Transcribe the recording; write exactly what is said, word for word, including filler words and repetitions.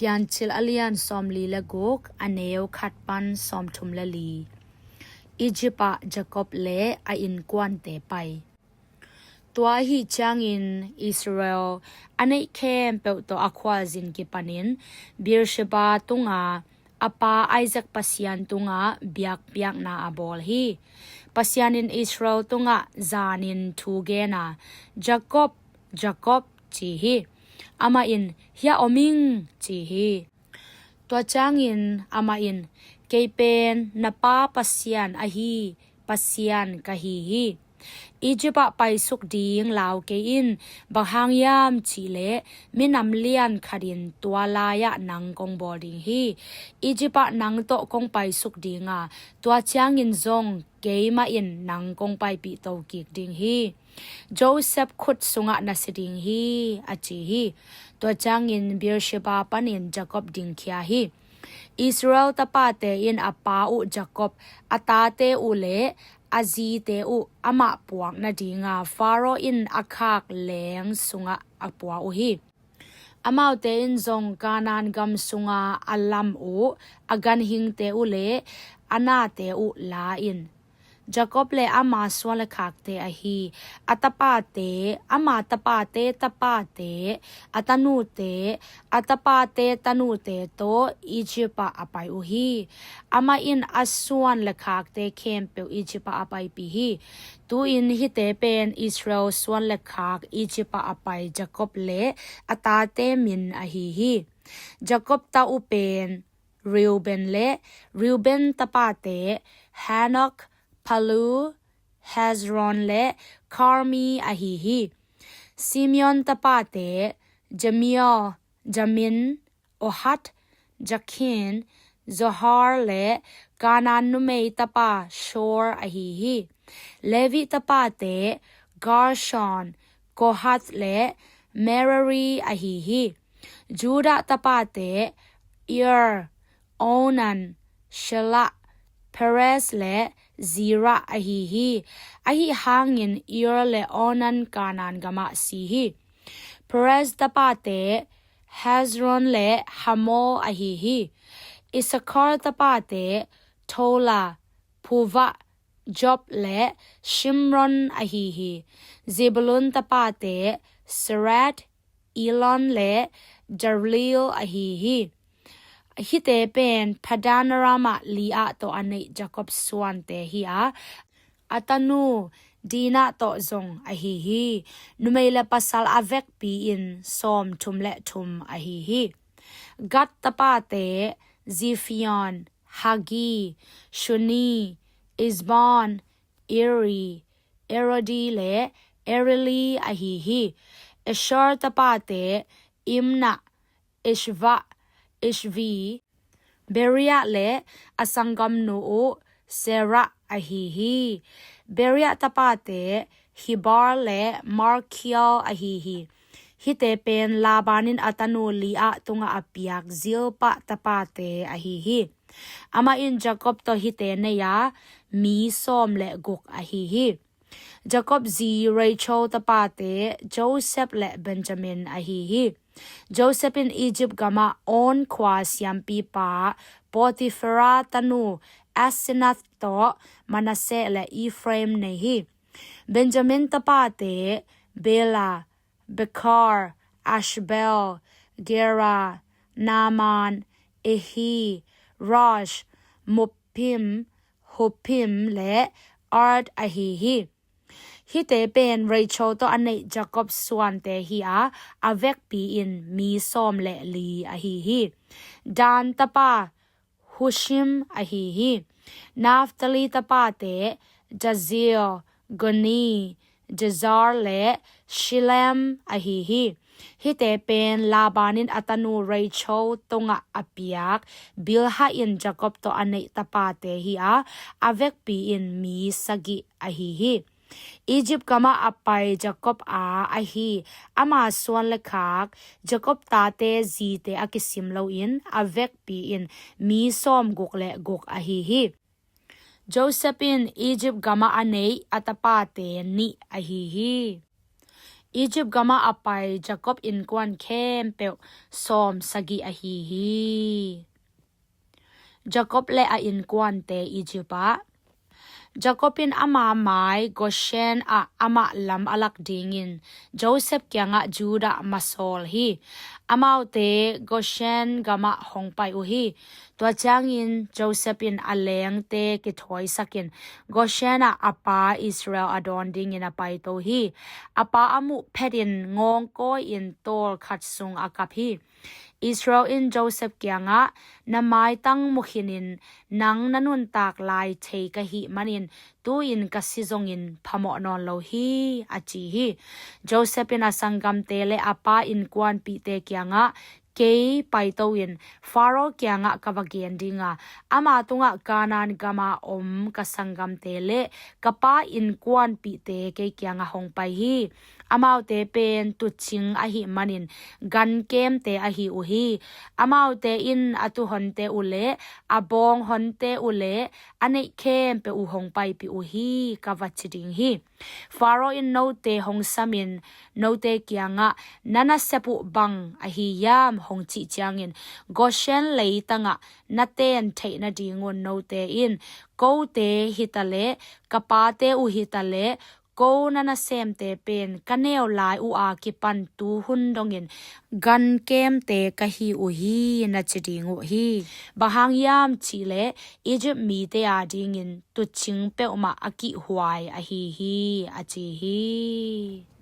Piancil a lian sawmli le guk, a neu khat pan sawmthum le li. Egypt ah Jacob le a innkuante pai. Tua ahi ciangin Israel a neih khempeuh tawh a khualzin kipanin Beersheba tunga a pa Isaac Pasian tungah biakpiakna a bawl hi. Pasian in Israel tungah zanin thu gen a, "Jacob, Jacob," ci hi. Amah in, "Hiah om ing," ci hi. Tua ciangin amah in, "Kei pen na pa Pasian ahi Pasian ka hi hi. Egypt ah paisuk ding lau kei in, bang hang hiam cih leh minam lian khat in tua lai-ah nang kong bawl ding hi. Egypt ah nang tawh kong paisuk ding a, tua ciangin zong keimah in nang kong paipih to kik ding hi. Joseph khut sungah na si ding hi," a ci hi. Tua ciangin Beersheba panin Jacob dingkhia hi. Israel tapate in a pa uh Jacob, a tate uh le a zite uh amah puak nadinga Pharaoh in a khak leng sungah a pua uh hi. Amaute in zong Kanaan gam sunga a lam uh, a ganhingte uh le a nate uh la in, Jacob le ama suan le khakte ahi a tapate, ama tapate tapate, a tanute, a tapate tanute tawh Egypt ah a pai uh hi. Amah in a suan le khakte khempeuh Egypt ah a paipih hi. Tu-in hihte pen Israel suan le khak Egypt ah a pai Jacob le a tate min ahi hi. Jacob ta uh pen Reuben le Reuben tapate Hanok, Palu, Hezron le Karmi ahi hi. Simeon tapate Jemiel, Jamin, Ohad, Jakin, Zohar le Kanaan numei tapa Shor ahi hi. Levi tapate Gershon, Kohath le Merari ahi hi. Judah tapate Er, Onan, Shelah, Perez le Zerah ahi hi. Ahi hangin Er le Onan Kanaan gamah si hi. Perez tapate Hezron le Hamul ahi hi. Issachar tapate Tola, Puvah, Job le Shimron ahi hi. Zebulun tapate Sered, Elon le Jahleel ahi hi. Hihte pen Paddan-aram ah Leah tawh a neih Jacob suante hi a, a tanu Dinah tawh zong ahi hi. Numei le pasal a vekpi in sawmthum le thum ahi hi. Gad tapate Ziphion, Haggi, Shuni, Ezbon, Eri, Arodi le Areli ahi hi. Asher tapate Imnah, Ishvah, Ishvi, Beriah le a sanggamnu uh Serah ahi hi. Beriah tapate Heber le Malkiel ahi hi. Hihte pen Laban in a tanu Leah tungah a piak Zilpah tapate ahi hi. Amah in Jacob tawh hihte nei a, mi sawm le guk ahi hi. Jacob zi Rachel tapate Joseph le Benjamin ahi hi. Joseph in Egypt gamah On khua siampipa Potiphera tanu Asenath tawh Manasseh le Ephraim nei hi. Benjamin tapate Bela, Beker, Ashbel, Gera, Naaman, Ehi, Rosh, Muppim, Huppim le Ard ahi hi. Hihte pen Rachel tawh a neih Jacob suante hi a, a vekpi in mi sawm le li ahi hi. Dan tapa Hushim ahi hi. Naphtali tapate Jahzeel, Guni, Jezer le Shillem ahi hi. Hihte pen Laban in a tanu Rachel tungah a piak Bilhah in Jacob tawh a neih tapate hi a, a vekpi in mi sagih ahi hi. Egypt gamah a pai Jacob a ahi ama suan le khak, Jacob tate zite a kisim loin a vekpi in mi sawmguk le guk ahi hi. Joseph in Egypt gamah a neih a tapate nih ahi hi. Egypt gamah a pai Jacob innkuan khempeuh sawm sagih ahi hi. Jacob le a innkuante Egypt ah. Jacob in ama mai Goshen ah amah lam a lak dingin Joseph kiangah Judah masawl hi. Amaute Goshen gamah hong pai uh hi. Tua ciangin Joseph in a lengte kithawisakin Goshen ah a pa Israel a dawn dingin a paito hi. A pa a muh phetin ngawngkawi in tawl khat sung a kap hi. Israel in Joseph kiangah, "Na maitang mu khinin nang na nuntak lai thei ka hih manin tu-in ka si zongin phamawh nawn lo hi," a ci hi. Joseph in a sanggamte le a pa innkuanpihte kiangah, "Kei paito in Faro kiangah ka va gen dinga, ama tungah Kanaan gama om ka sanggamte le ka pa innkuanpihte kei kiangah hong pai hi. Amaute pen tutcing ahih manin gankemte ahi uh hi. Amaute in a tuhonte uh le a bawnghonte uh le a neih khempeuh uh hong paipih uh hi," ka va ci ding hi. Faro in note hong samin note kiangah, "Na nasep uh bang ahi hiam?" hong cih ciangin, "Goshen leitangah na ten theih nadingun note in kote hitaleh ka pate uh hitaleh ko na nasemte pen ka neu lai uh a kipan tuhun dongin gankemte ka hi uh hi," na ci ding uh hi. Bang hang hiam cihleh Egypt mite a dingin tutcing peuhmah a kihhuai ahi hi, a ci hi.